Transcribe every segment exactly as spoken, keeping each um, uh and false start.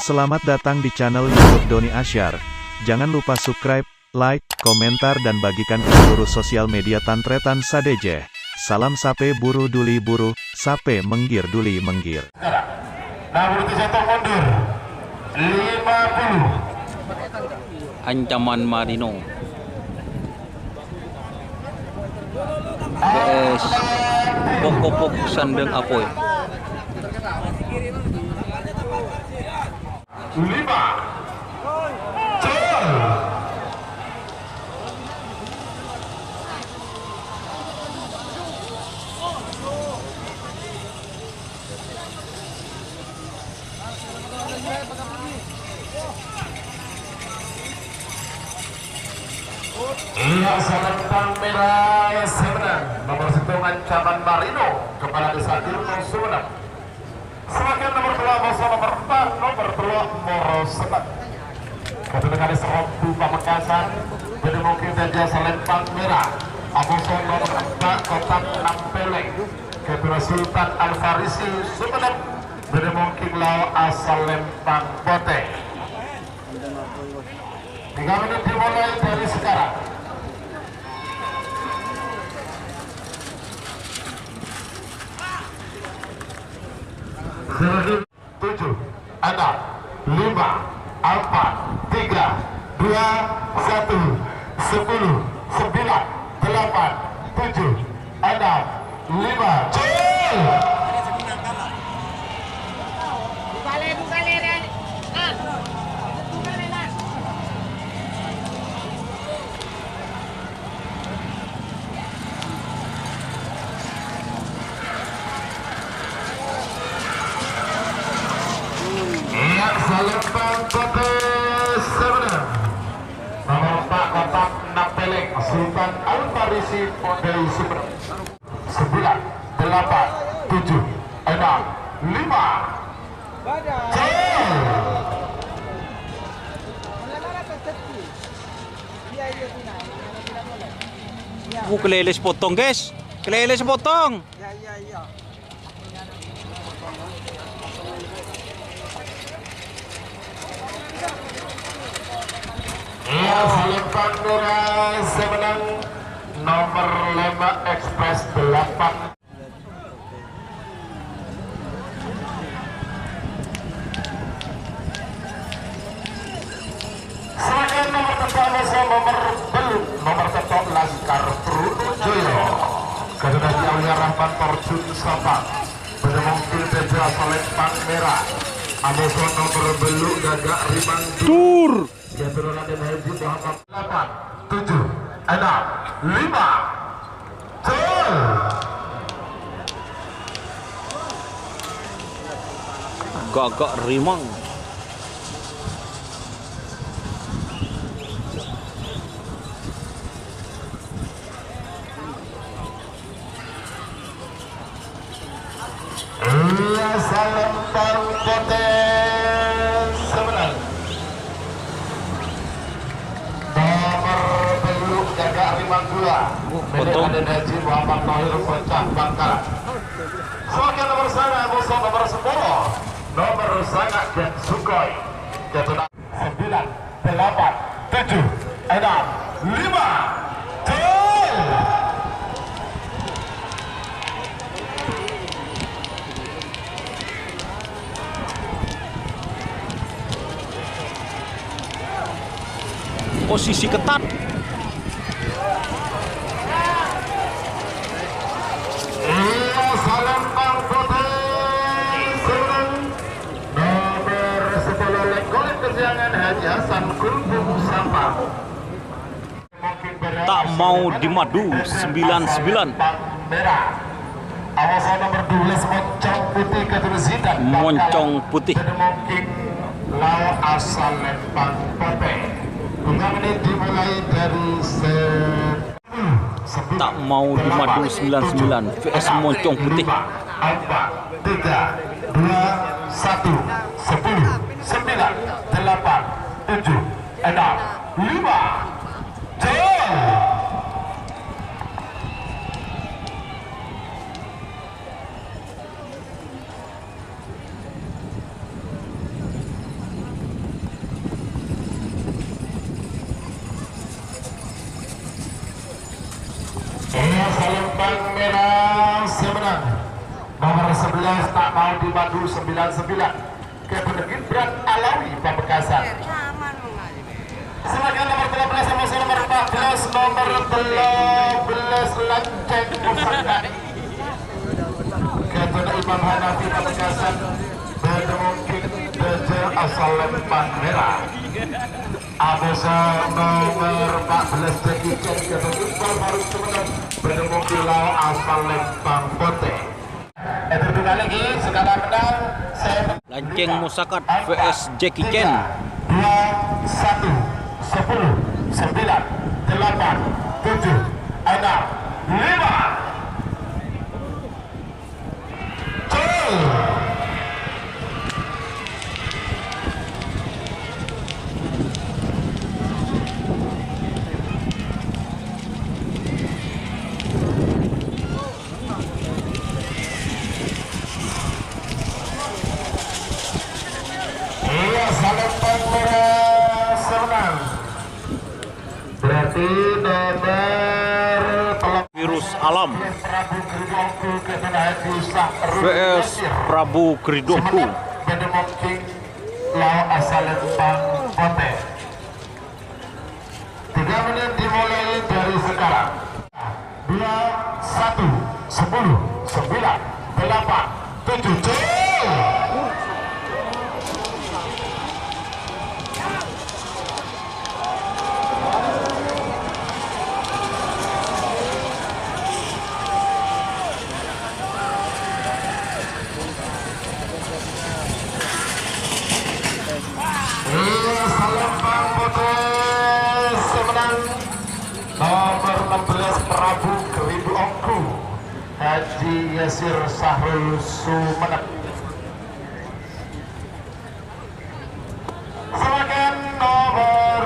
Selamat datang di channel YouTube Doni Asyar. Jangan lupa subscribe, like, komentar, dan bagikan ke seluruh sosial media tan-tarètan sadhâjâ. Salam sapè buru duli buru, sapè mèngghir duli mèngghir. Nah, berarti satu mundur. Lima puluh. Ancaman Marino. B S Pokopok sandhâng apoy. Lima. Gol. Iyâ, salempang mèra sè mennang. Nomor sèttong Ancaman Marino, kepala desa Tirto Sumenep. Samakèn nomor tello', amoso nomor empa', nomor tello' Moro Setan. Kadhâddhiyân kali serombu Pamekasan, bâdâ mungkin dâjâ salempang mèra. Amoso nomor empa' Kotak Nampèlèng. Ketua Sultan Al-Farisi Sumenep, bâdâ mungkin lao' asalempang potè. Tiga menit dimulai dari sekarang. Tujuh, enam, lima, empat, tiga, dua, satu, sepuluh, sembilan, delapan, tujuh, enam, lima, gol! Iyâ, salempang potè sè mennang. Nomor empa' Kotak Nampèlèng, Sultan Al-Farisi Pondai Sumenep. Sembilan, delapan, tujuh, enam, lima. Gol! Wuh, kalèlè sepotong, guys. Kalèlè sepotong. Iyâ, salempang mèra sè mennang nomor lèma' Express delapan. Samakèn nomor tello' amoso nomor tello', nomor tello' Laskar Trunojoyo. Kadhâddhiyân Aulia Rahman Torjun Sampang. Bâdâ mungkin dâjâ salempang mèra. Amoso nomor tello' Gagak Rimang. Dur! Keturunan Haji Muhammad. Delapan, tujuh, enam, lima. Gol! Gagak Rimang. Iyâ, salempang potè sè mennang. Nomor tello' Gagak Rimang Gula. Mèlè Haji Muhammad Tohir Bocah Bangkalan. Samakèn nomor sanga', amoso nomor sepolo. Nomor sanga' Gen Sugoi. Keturunan Sembilan, delapan, tujuh, enam, lima. Gol! Posisi ketat. Iyâ, salempang potè sè mennang. Nomor sepuluh, Lengkolek Kesiangan Haji Hasan Kulbung Sampang. Tak mau dimadu, sembilan sembilan. Merah. Awas nomor dua belas, Moncong Putih, Kadir Zidan. Moncong Putih. Jadi mungkin lao asal lempang poteh. Bunga menit dimulai dari se- Tak mau dimadu, sembilan sembilan V S Moncong Putih. Empat, tiga, dua, satu, sepuluh, sembilan, delapan, tujuh, enam, lima. Gol! Yang merah semenang nomor sebelas, tak mau dimadu, sembilan sembilan. Kevin Gibran Alawi, Pamekasan. Selanjutnya nomor tiga belas sama nomor empat belas, nomor tiga belas Lanceng Pusaka. Kevin Imam Hanafi, Pamekasan. Bâdâ mungkin Dajjal asal Lempang Merah. Abasa nomor empat belas Jackie Chan, Kevin Iqbal Faruk Sumenep. Bâdâ mungkin Lao asal Lempang Potè. Lanceng Musakat V S Jackie Chan. Dua, satu, sepuluh, sembilan, delapan, tujuh, enam, lima. Gol. Iya, Salempang Merah semenang. Berarti nomor tello-, Virus Alam. Prabu Gridongku, Kevin Haji Sahrul V S Nasir. Prabu Gridongku. Semenep Bendemong King Lao Asalempang Potè. Tiga menit dimulai dari sekarang. Dua, satu, sepuluh, sembilan, delapan, tujuh, gol! Iya, Salempang Potè semenang. Nomor enam belas, Prabu Gridongku, Haji Yasir Sahrul Sumenep. Selanjutnya nomor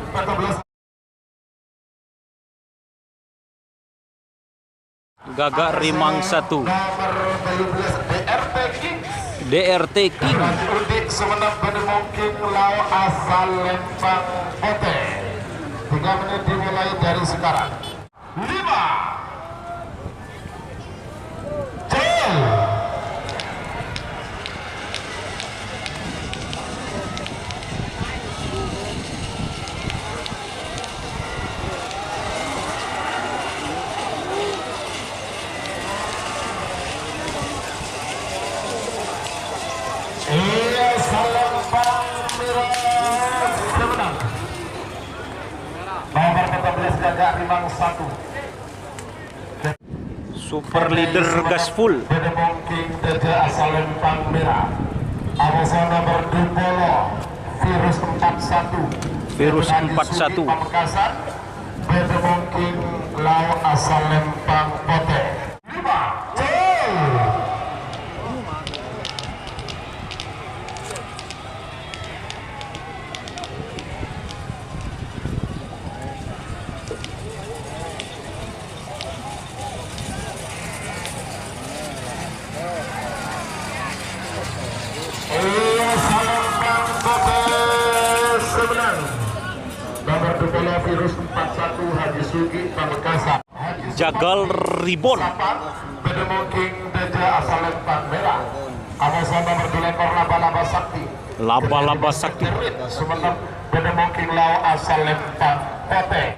empat belas. Gaga Rimang satu. Nomor tello belas, D R T Kings. D R T King. Raja Udik Sumenep Bendemong King Lao Asalempang Potè. Tiga menit dimulai dari sekarang. Lima. Gol. Iya, Salempang Merah semenang. Nomor empat belas, Gaga Rimang satu. Super Leader Gasful. Bendemong King Dajjal Asalempang Merah. Abasa nomor dua puluh, Virus empat satu. Virus empat satu. Pamekasan. Bendemong King Lao Asalempang Potè. Lima, gol. Iya, Salempang Potè semenang. Nomor dua puluh, Virus empat satu, Haji Sugi, Pamekasan. Jagal Ribon. Bendemong King Dajjal Asalempang Merah. Abasa nomor dua lekor, Laba-laba Sakti. Laba-laba Sakti. Sumenep, Bendemong King Lao Asalempang Potè.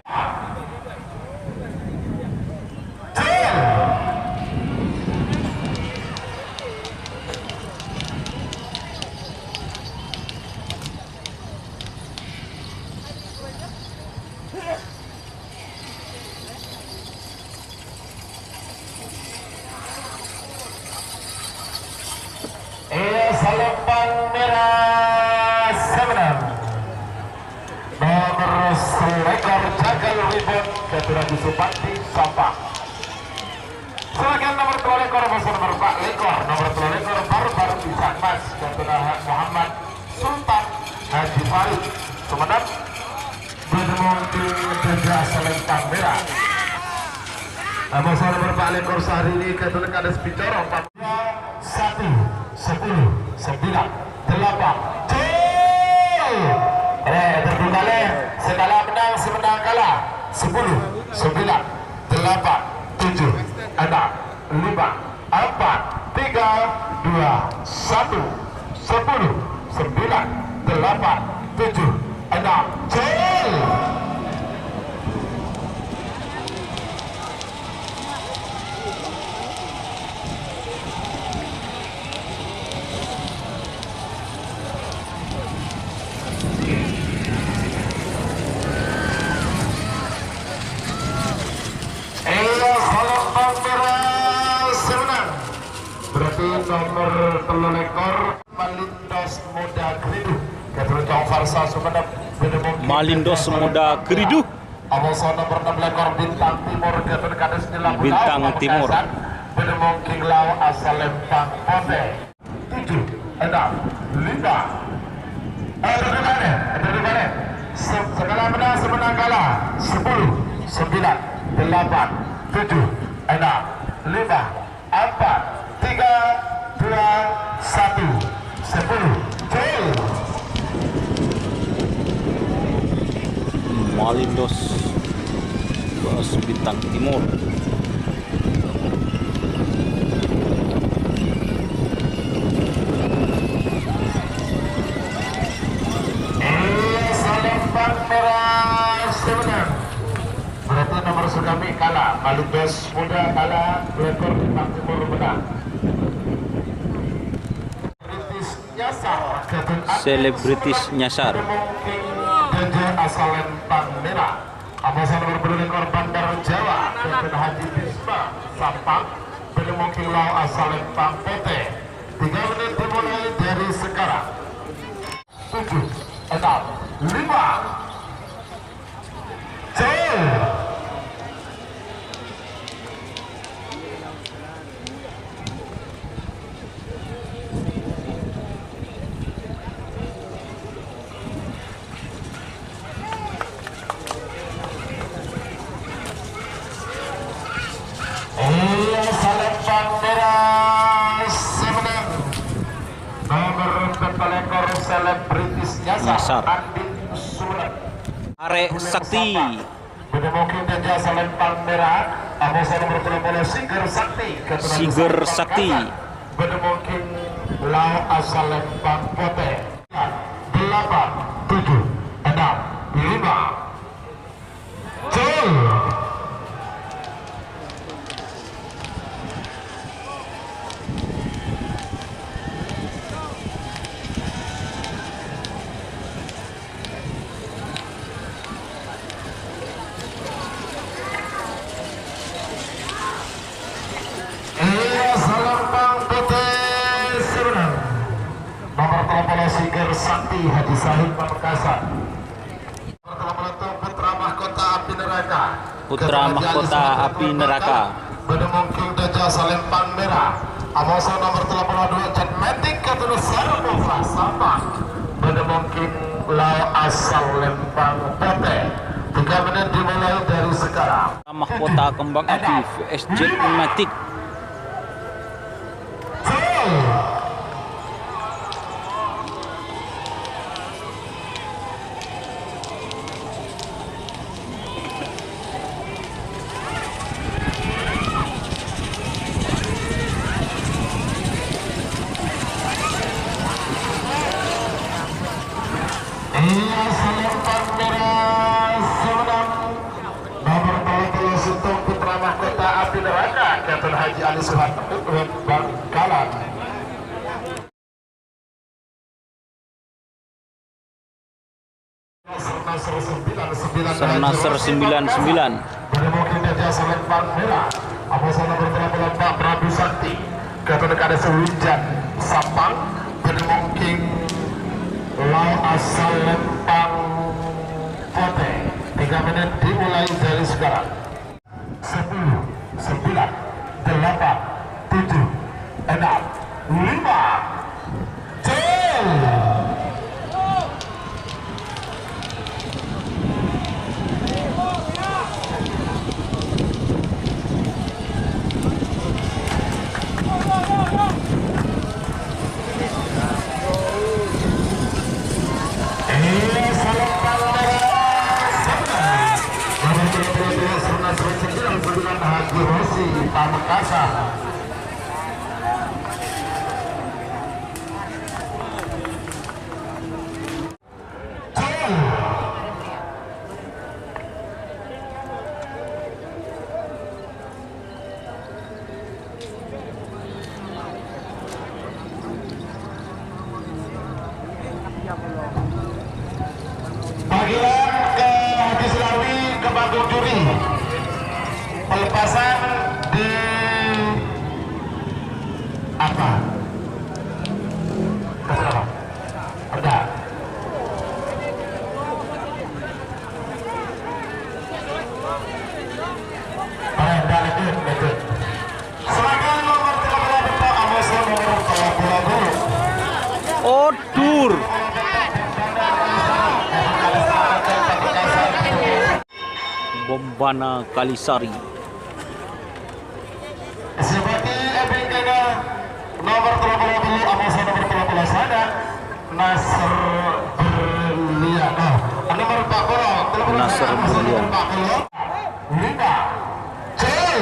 Iya, Salempang Merah semenang. Nomor selekor Jagal Ribon, Keturunan Yusuf Bakti, Sampang. Silakan nomor dua lekor, nomor empat lekor, nomor dua lekor, Barbar Bisa Emas, Keturunan Muhammad Sultan Haji Farid, Sumenep. Bendemong King Dajjal Asalempang Merah. Abasa nomor empat lekor, Syahrini, Keturunan Kades Picoro, empat. Satu, sepuluh, sembilan, delapan, tujuh. Eh, terbuka leh. Sekala menang, semenang kalah. Sepuluh, sembilan, delapan, tujuh. Enam, lima, empat, tiga, dua, satu, sepuluh, sembilan, delapan, tujuh, enam, gol! Iya, Salempang Merah sè mennang. Berarti nomor tello lèkor, Malindos Muda Geridu. Keturunan Farsa Sumenep, bâdâ mongkèn Malindos Muda Geridu. Amoso nomor ennem lèkor, Bintang Timur, Gatot Kades Nila Bintang Timur. Pamekasan, bâdâ mongkèn Lao Asal Lempang Potè. Tujuh, enam, lima. Eh, duduk bâlâ, duduk bâlâ. Se-, sè kala mennang, sè mennang kala. Sepuluh, sembilan, delapan, tujuh, enam, lima, empat, tiga, dua, satu, sepuluh. Gol. Malindos Bas Bintang Timur. Iya, Salempang Merah sè mennang. Berarti nomor sukami kala, Malindos Muda kala, lèkor Bintang Timur mennang. Selebritis nyasar. Selebritis nyasar. Dâjâ Asal Lempang Merah. Amoso nomor bâllu lèkor Bandar Jawa, Doktor Haji Bisma, Sampang, bâdâ mongkèn Lao Asal Lempang Potè. Tiga menit dimulai dari sekarang. Tujuh, enam, lima. Gol. Iya, Salempang Merah sè mennang. Nomor empat lèkor, Selebritis Nyasar. Nyasar. Andin Surat. Arè Sakti. Bâdâ mongkèn dâjâ Salempang Merah, amoso nomor tello puluh, Sigar Sakti, keturunan Sigar Salempang Sakti. Kasar. Bâdâ mongkèn Lao Asal Lempang Potè. Delapan, tujuh, enam, lima. Gol. Iya, Salempang Potè sè mennang. Nomor tello puluh, Sigar Sakti, Haji Sahid Pamekasan. Nomor tello puluh, Putra Mahkota Api Neraka. Putra Mahkota Api Neraka. Bâdâ mongkèn dâjâ Salempang Merah. Amoso nomor tello puluh dua, Jet Matic, keturunan Sarbo Prasapa. Bâdâ mongkèn Lao Asal Lempang Potè. Tiga menit dimulai dari sekarang. Mahkota Kembang Api V S Jet Matic. Iya, Salempang Merah sè mennang. Nomor tello puluh sèttong, Putra Mahkota Api Neraka, Keturunan Haji Ali Suhad, Bangkalan. Sernasr sembilan sembilan. Sernasr sembilan sembilan. Bâdâ mongkèn dâjâ Salempang Merah. Amoso nomor tello puluh empat, Prabu Sakti. Keturunan Kades Winjan Sampang. Bâdâ mongkèn Lao Asal Lempang Potè. Tiga menit dimulai dari sekarang. Sepuluh, sembilan, delapan, tujuh, enam, lima. Gol! Pamekasan. Panggilan ke Haji Sulawi ke panggung juri. Pelepasan di apa? Enggak. Parènta lanjut, lanjut. Semakin nomor tiga puluh dua, Amos nomor tiga puluh dua. Odur. Bombana Kalisari. Seperti bingkana nomor tello puluh tello, Amos nomor tello puluh sada, Nasr Berlian. Nah, nomor empat puluh, tello puluh sada, Nasr Amos nomor Berlian. Empat puluh lima. Cel.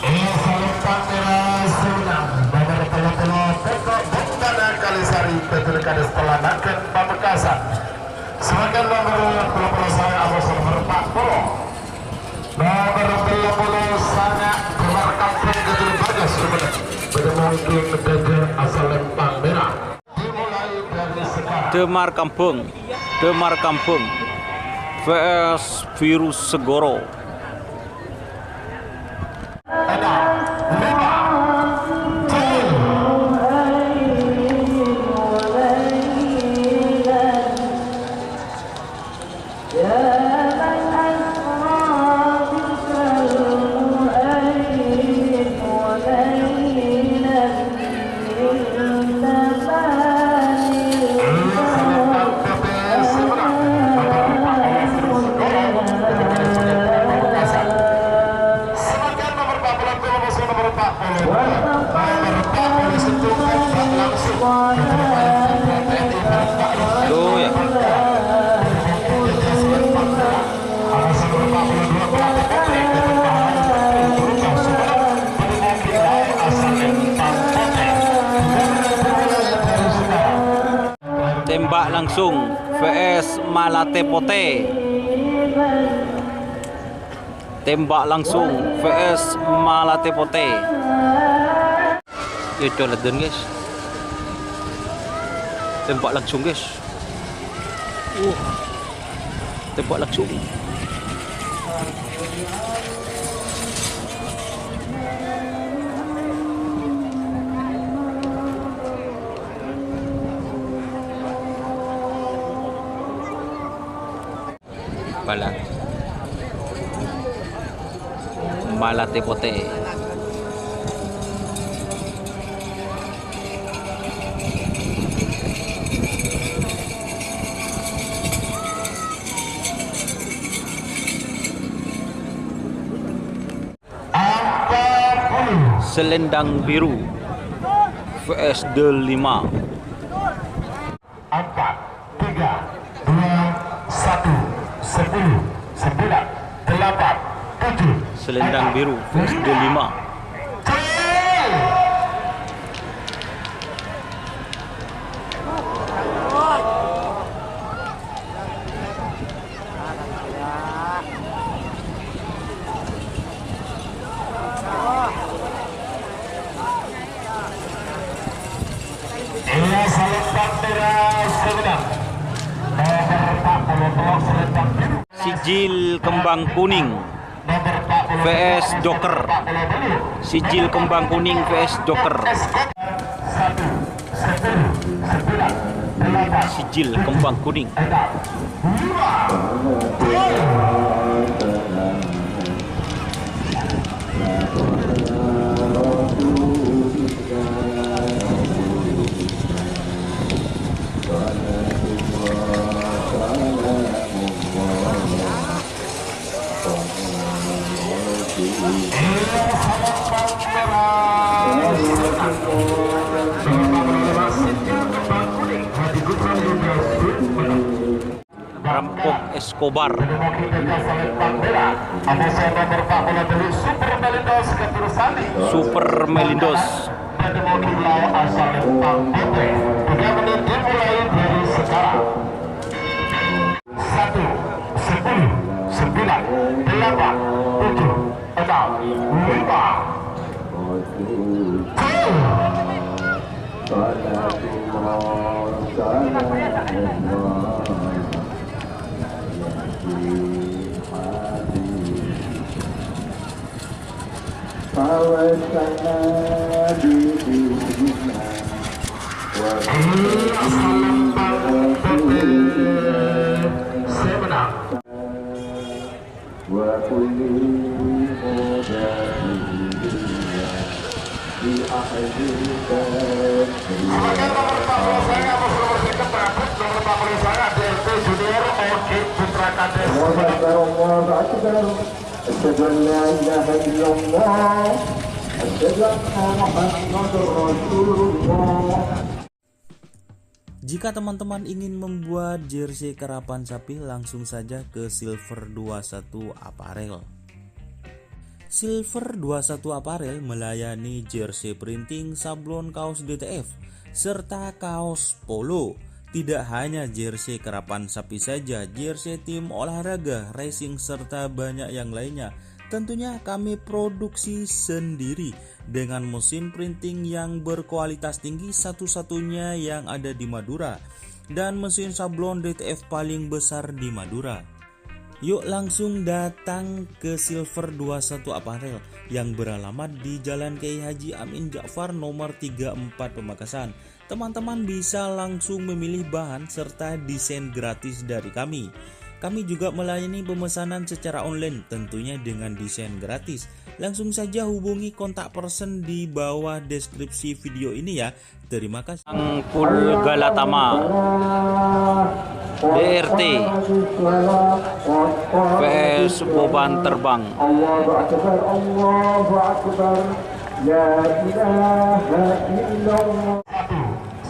Iya, salempang mèra Sunan, nomor tello puluh, Tengko Bongkana Kalisari, betul kades pelanakan Pamekasan. Sedangkan nomor tello puluh saya, Amos nomor empat puluh. Nomor tello puluh sanga, Damar Kampung Gajul Bagas, Sumenep. Pada mungkin dagang asal lempang merah. Dimulai dari sekarang. Damar Kambang, Damar Kambang V S Virus Segoro. Enam, lima, tujuh. Tuh, ya. Tembak langsung V S Malate Pote. Tembak langsung V S Malate Pote. Ya, coledan, guys. Tembak langsung, guys. Uh. Tembak langsung. Bala. Malate Pote. Selendang Biru V S Delima. Empat, tiga, dua, satu, sepuluh, sembilan, delapan, tujuh. Selendang Biru V S Delima. Iya, salempang merah Sumedang. Nomor empat puluh tello, salempang biru. Sijil kembang kuning V S Joker. Sijil kembang kuning V S Joker. Sijil kembang kuning. Rampok Escobar. Super Melindos. Satu, sepuluh, sembilan, delapan, tujuh, enam, lima. Sebagai nomor empat puluh sembilan, nomor empat puluh sembilan, D R T Junior, Ogi Putra Kades. Allahu Akbar, Allahu Akbar. Asyhadu an la ilaha illallah. Asyhadu anna Muhammadar Rasulullah. Jika teman-teman ingin membuat jersey karapan sapi, langsung saja ke Silver dua satu Apparel. Silver dua satu Apparel melayani jersey printing, sablon, kaos D T F, serta kaos polo. Tidak hanya jersey karapan sapi saja, jersey tim olahraga, racing, serta banyak yang lainnya. Tentunya kami produksi sendiri dengan mesin printing yang berkualitas tinggi, satu-satunya yang ada di Madura, dan mesin sablon D T F paling besar di Madura. Yuk langsung datang ke Silver dua satu Apparel yang beralamat di Jalan Kiai Haji Amin Ja'far nomor tiga empat Pamekasan. Teman-teman bisa langsung memilih bahan serta desain gratis dari kami. Kami juga melayani pemesanan secara online, tentunya dengan desain gratis. Langsung saja hubungi kontak person di bawah deskripsi video ini ya. Terima kasih. Angkul Galatama. D R T. P S Boban Terbang. Allahu Akbar, Allahu Akbar. La ilaha illallah.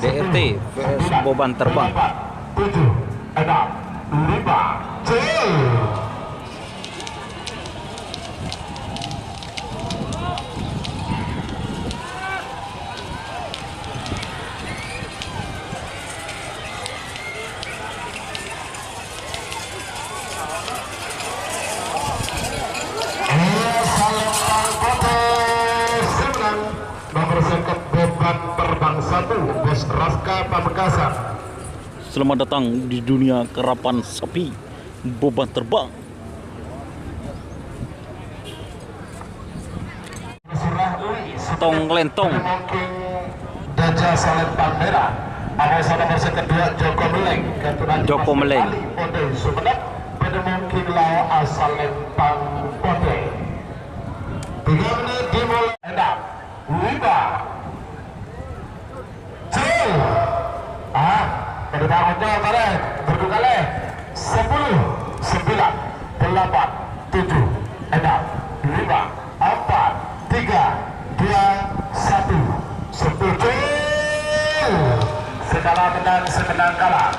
D R T, P S Boban Terbang. Tujuh, enam, lima, cil. Nomor seket, Boban Terbang satu, Bos Raska Pamekasan. Selamat datang di dunia karapan sapi, Boban Terbang. Tong Lentong. Daja Salentang Merah. Ada nomor seket dua, Joko Meleng. Keturunan Joko Meleng. Ali Pondok Sumenep. Pada mungkin lao asal Lentang Pondok. Tiga menit dimulai. Enam, lima. Cil. Ah, pada bangun jawab, tarik. Berdua kali. Sepuluh, sembilan, delapan, tujuh, enam, lima, empat, tiga, dua, satu. Sepuluh, cil. Sekala menang, semenang kalah.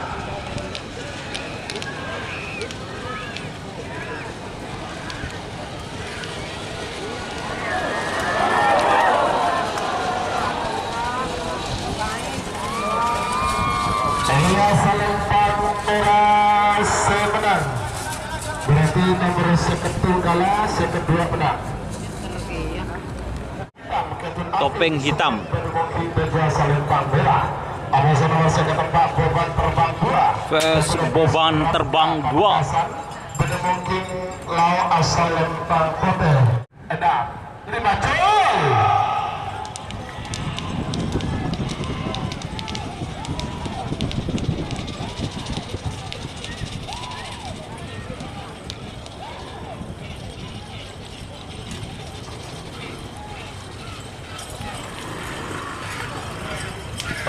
Iya, Salentang Merah sè menang. Berarti nomor sèket kalah, sèket dua menang. Topeng Hitam. P S Boban Terbang dua. Enam, lima, cul.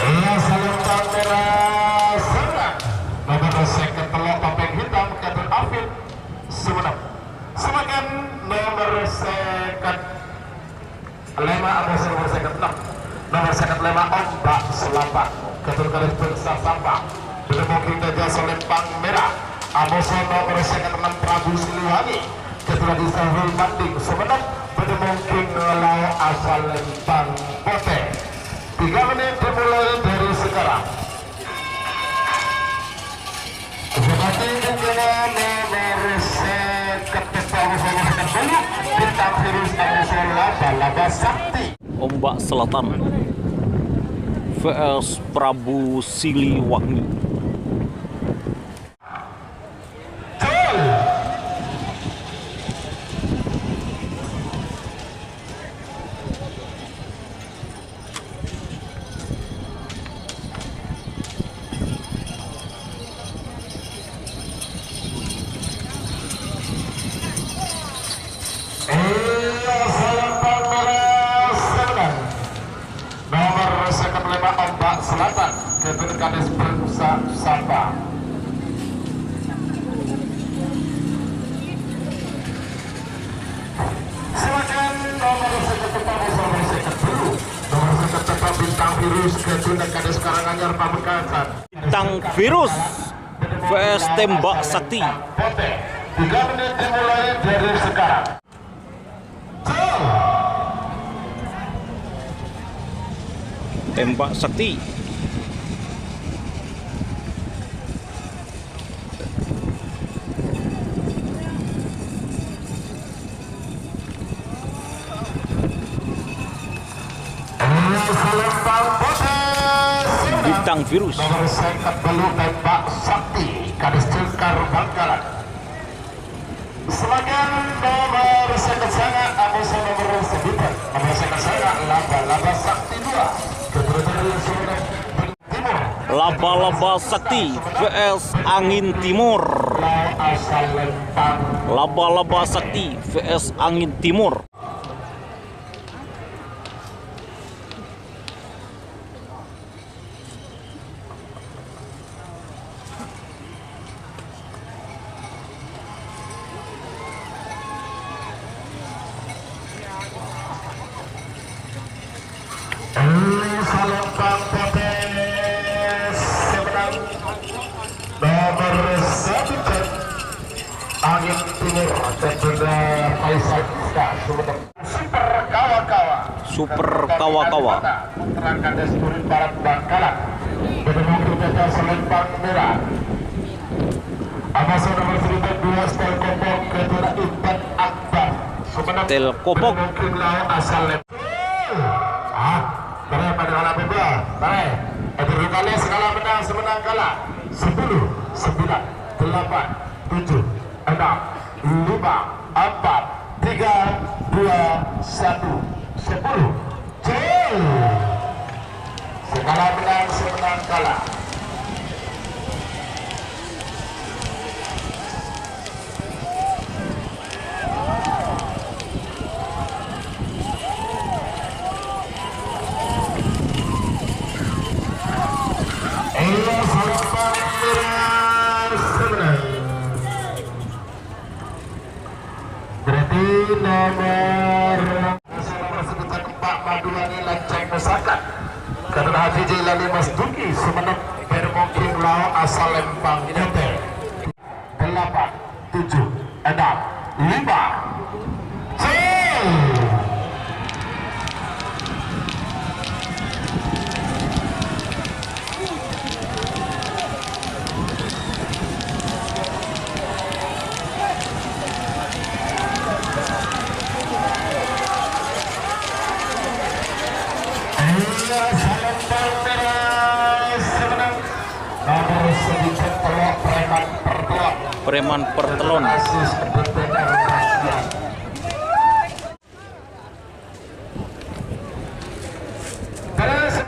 Iya, Salentang Merah serang. Nomor sèket tello', Topeng Hitam, Kadir Afid, Sumenep. Semakan nomor sèket Sèket lèma' Ombak Selatan, Ketul Garis Bangsa Sampang, bâdâ Mungking Gajah Salempang Mèra, amoso nomer sèket ennem Prabu Siliwangi, Ketul Garis Sahrul Manding Sumenep, bâdâ Mungking Lao Asalempang Potè. Tiga menit dimulai dari sekarang. Seperti itu, nomor sèket, Bintang Virus, amoso Laba-Laba Sakti. Ombak Selatan V S Prabu Siliwangi. Iya, salam pamerasan. Nomor sèket lèma' Ombak Selatan, Ketul Garis Bangsa Sampang. Silakan nomor sèket empat, nomor sèket telu, nomor sèket empat Bintang Virus, Ketul Garis Karanganyar Pamekasan. Bintang Virus V S Tembak Sakti. Tiga menit dimulai dari sekarang. Tembak Sakti. Bintang Virus. Nomor sèket telu Tembak Sakti, Kadis Jengkar Bangkalan. Sebagian nomor sèket sanga', amoso nomor sebutan. Nomor sèket sanga', Laba-Laba Sakti dua. Ketul Garis Timur. Laba-Laba Sakti V S Angin Timur. Asal Lempang. Laba-Laba Sakti V S Angin Timur. Ini Salempang Potè sè mennang. Nomor satu, Angin Timur, Ketul Faisal Iskak, Sumenep. Super Kawa-Kawa. Super Kawa-Kawa. Putra Kades Kurit Barat Bangkalan. Bâdâ Mungking Gajah Salempang Mèra. Amoso nomor sebutan dua, Stel Kopok, Ketul Iban Akbar. Sumenep. Stel Kopok. Bâdâ Mungking Lao Asal Lem-, ah, tarè pada kala bubur. Tarè. Edur kali sekala menang, semenang kala. Sepuluh, sembilan, delapan, tujuh, enam, lima, empat, tiga, dua, satu, sepuluh. Jel. Sekala menang, semenang kala. Iya, salam pamit, semenang. Berarti nomor, nomor sebutan empat, Madulani Lanceng Musakat. Ketul Haji Jailani Mas Duki, Sumenep, Bâdâ Mungking Lao Asal Lempang Potè. Delapan, tujuh, enam, lima. Gol! Ayo, salam terus, menang. Nomor sedikit telok, Preman Pertelon. Preman Pertelon. Asis